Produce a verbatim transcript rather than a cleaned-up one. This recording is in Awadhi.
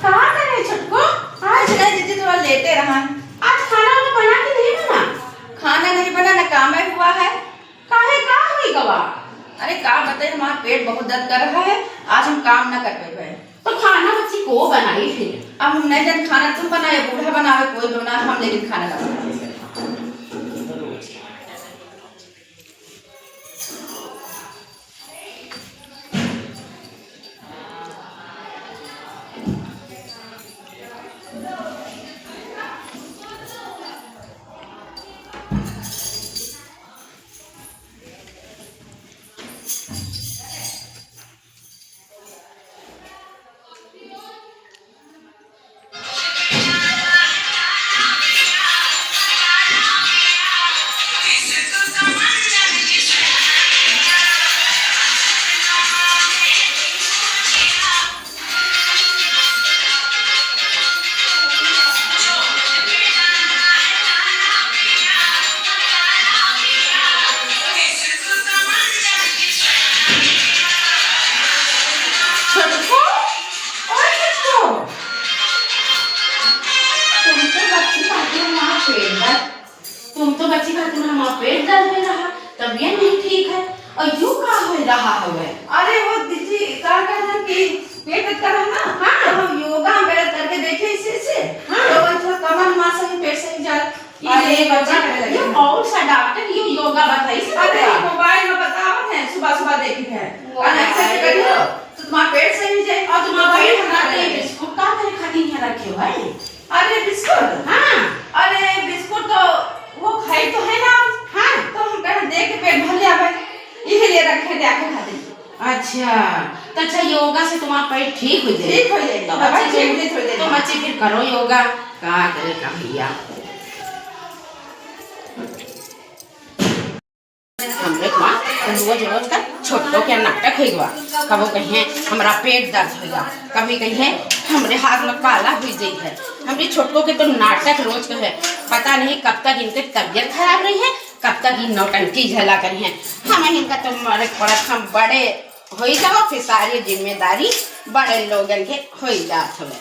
का करे छोटको? आज नहीं दीदी, थोड़ा लेटे रहा। आज खाना वाना बना कि नहीं बना? खाना नहीं बना, ना काम है हुआ है। काहे, का होई गवा? अरे का बताई, हमार पेट बहुत दर्द कर रहा है, आज हम काम ना कर पाए। तो खाना बच्ची को बनाई फिर? अब हम नहीं जान, खाना तुम बनाए, बूढ़ा बनावे, कोई बनावे, हम लेकिन खाना ना बनावे। छोटको, ओए छोटको, तुम तो बच्ची खातिर हमार पेट दर्द, तुम तो बच्ची खातिर हमार पेट दर्द में रहा, तबीयत नहीं ठीक है, और यू का हो रहा हवे? अरे वो दीदी, का कहना कि पेट दर्द का रहा ना, हाँ। तो हम योगा वगैरह करके देखे इसे, इसे, हाँ। तो वो थोड़ा कमर मांस ही, पेट सही जा, अरे, ये बच्चा, करे लगे। ये कौन सा डॉक्टर ये योगा बताई से अरे, बता? मोबाइल में बतावत है, सुबह सुबह देखी है। वो और ऐसे ऐसे है। करियो, तो तुम्हारा पेट सही हो जाए। और तुम्हारा पेट मोबाइल खराब में है। बिस्कुट का करे खातिर यहाँ रखे हो, है? अरे, बिस्कुट? हाँ। अरे, बिस्कुट तो वो खाई तो है ना। हाँ। तो हम कहे देख के पेट भर ले आवे, इहे लिए रखे थे आके खातिर। अच्छा, तो अच्छा, योगा से तुम्हारा पेट ठीक हो जाए। ठीक हो जाए, तो दवाई बच्चे ठीक फिर, हो जाए, थोड़ी देर तो बाद। बच्चे फिर करो योगा। का करे का भैया, हमरे माँ रोज रोज का छोटको के नाटक होइगा। कबो कहिए हमरा पेट दर्द होइगा, कभी कहिए हमरे हाथ में काला हुई जाई है। हमरे छोटको के तो नाटक रोज का है। पता नहीं कब तक इनके तबीयत खराब रही है, कब तक इन नौटंकी झेला करी हैं। हम इनका तो मरे पड़त, हम बड़े होई जाओ, फिर सारी जिम्मेदारी बड़े लोगन के होई जात हवे।